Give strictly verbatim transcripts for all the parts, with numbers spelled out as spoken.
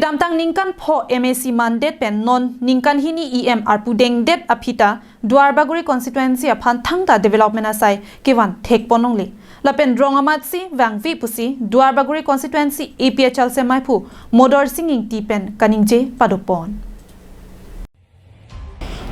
Kedamtang ningkan pho M A C mandet pen non ningkan hini E M arpu dengdet aphi ta Duarbagori constituency aphan thangta development asai kevan thekpon longle. Lapen rong amatsi vangve pusi Duarbagori constituency A P H L C amaiphu Modor Sing Ingti pen kaningje padopon.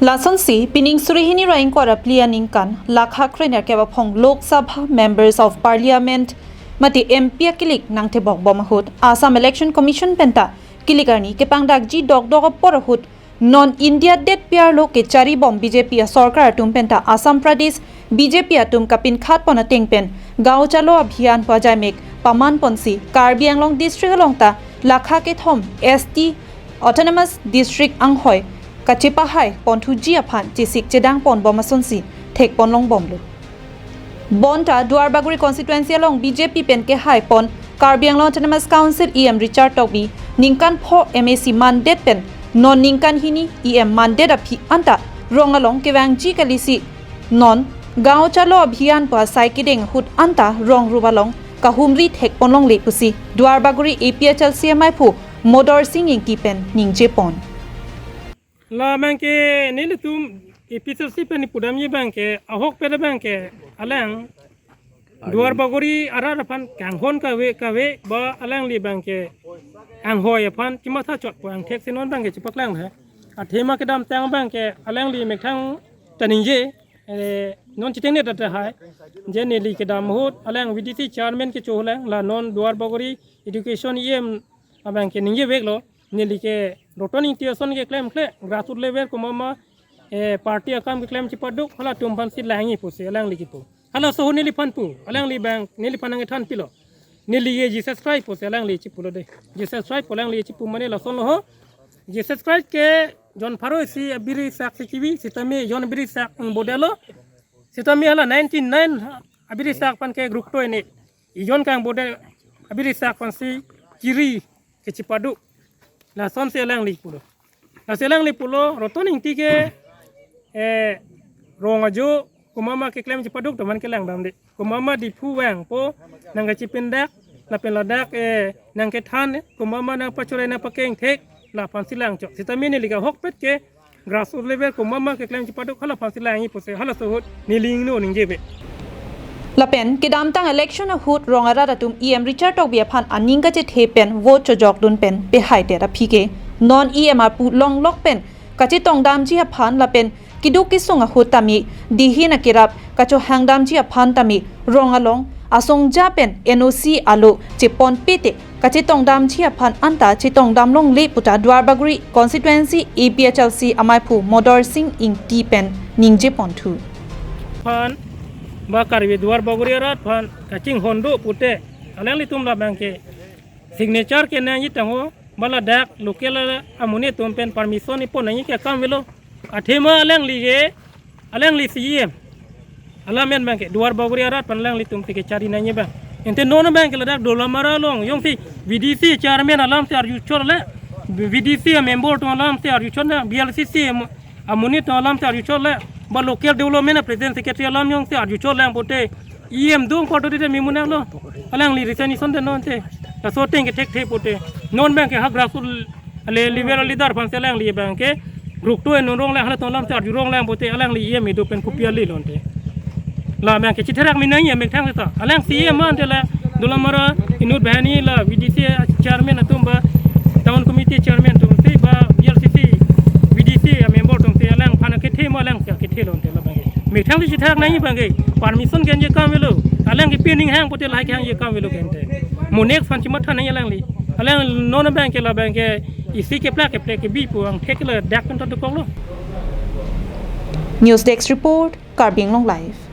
Lasonsi, pining suri hini ra ingkoi ra phli aningkan, lakha krenerkep aphong Lok Sabha Members of Parliament mate M P akilik nangthebok bom ahut, Assam Election Commission penta kilik arni kepangdakji dokdok apor ahut, non India detpi arlo kechari bom B J P asorkar atum penta Assam Pradesh B J P atum kapinkhat pon ateng pen, Gaon Chalo Abhiyan pu ajaimek paman ponsi, Karbi Anglong District along ta lakha kethom S T Autonomous District anghoi kachepahai ponthuji aphan chesik chedang pon bom asonsi thekpon long bomlo. Bonta Duarbagori constituency along B J P pen kehai pon Karbi Anglong Autonomous Council E M Richard Tokbi ningkan pho M A C mandet pen non ningkan hini E M mandet aphi anta rong along kevangji kalisi non Gaon Chalo Abhiyan pu asai kedeng ahut anta rong rup along kahumri thekpon longle pusi Duarbagori A P H L C amaiphu Modor Sing Ingti pen ningje pon. La abangke nelitum A P H L C pen pudamji abangke ahokpet abangke alang Duarbagori arat aphan kanghon kave kave ba alangli abangke anghoi aphan chematha chot pu angthek si non abangke chepaklang tha. Athema kedamtang abangke alangli methang ta ningje, eh, non chitengne ta tahai. Je neli kedam ahut alang V D C chairman kecho lang, la non Duarbagori education E M abangke ningjeveklo, neli ke Roton Ingti ason keklemkle, grassroot level komat ma, eh, party akam keklem chepaduk, halatum aphansi langji pusi alangli kipu. Halaso ahut neliphan pu, alangli abang, neliphan nangkethan pilo. Neli ke Jesus Christ pusi alangli chipulo de. Jesus Christ pu alangli chipu mane lasonlo ho. Jesus Christ ke John pharo isi abiri sak si chivi, sitame John abiri sak ingbodelo. Sitame hala ninety-nine abiri sak aphan ke gruk to ini. Ijon kangbode abiri sak aphansi chiri kechepadu. Lasonsi alangli pulo. Lasi alangli pulo, Roton Ingti ke, eh, rong ajo, komat ma keklem chepaduk, teman kelang damde. Komat ma Diphu vangpo, nangkachipindak, lapen ladak, eh, nangkethan, komat ma nangpachore nangpakengthek, laphansi langchok. Sitame neli ke ahokpet ke, grassroot level komat ma keklem chepaduk hala aphansi langji pusi halaso ahut neli ingno ningjeve. Lapen kedamtang election ahut rong arat atum E M Richard Tokbi aphan aning kachethe pen vote chojokdun pen pehaidet aphi ke non E M arpu longlok pen kachetongdamji aphan lapen keduk kesung ahut tame dihin akerap kachohangdamji aphan tame rong along asongja pen N O C alo cheponpe te kachetongdamji aphan anta chetongdam longle puta Duarbagori constituency A P H L C amaiphu Modor Sing Ingti pen ningje ponthu. Aphan ba Karbi Duarbagori arat aphan kachinghon do pute alanglitum labangke signature kenangji tangho ba ladak local amonit atum pen permission ipon nangji ke akam avelo. Athema alangli ke, alangli C E M. Alam abangke Duarbagori arat aphan alanglitum si kechari nangji abang. Ante non abangke ladak Dolamara along jongsi V D C chairman alamsi arjuchor le, V D C member atum alamsi arjuchor le, B L C C am-, amonit atum alamsi arjuchor le, ba local development president secretary alam jongsi arjuchor le pute E M do korto dide mimunang lo. Alangli resignation de non te. Laso ateng ke thekthe pute. Non abangke ha grassroot ale level leader aphansi alangli abangke gruk to non rong lang halatum alamsi arjurong lang pute alangli E M do pen kopi ale lonte. La abangke chitherak minang ya methang ta. Alang C E M ante la Dolamara inut banghini la V D C chairman atum ba town committee chairman atumsi ba B L C C V D C member atumsi alangphan kethe ma alang kethe lonte labangke. Methang chitherak nangji abangke permission kenji akam avelo. Alang ke pining hang pute lahai kehangji akam avelo kente. Mo next aphan chimatha nangji alangli. Alang non abangke labangke isi keplak keplek kebi pu angthek ladak pen ta dokoklo. News Desk Report, Karbi Anglong Live.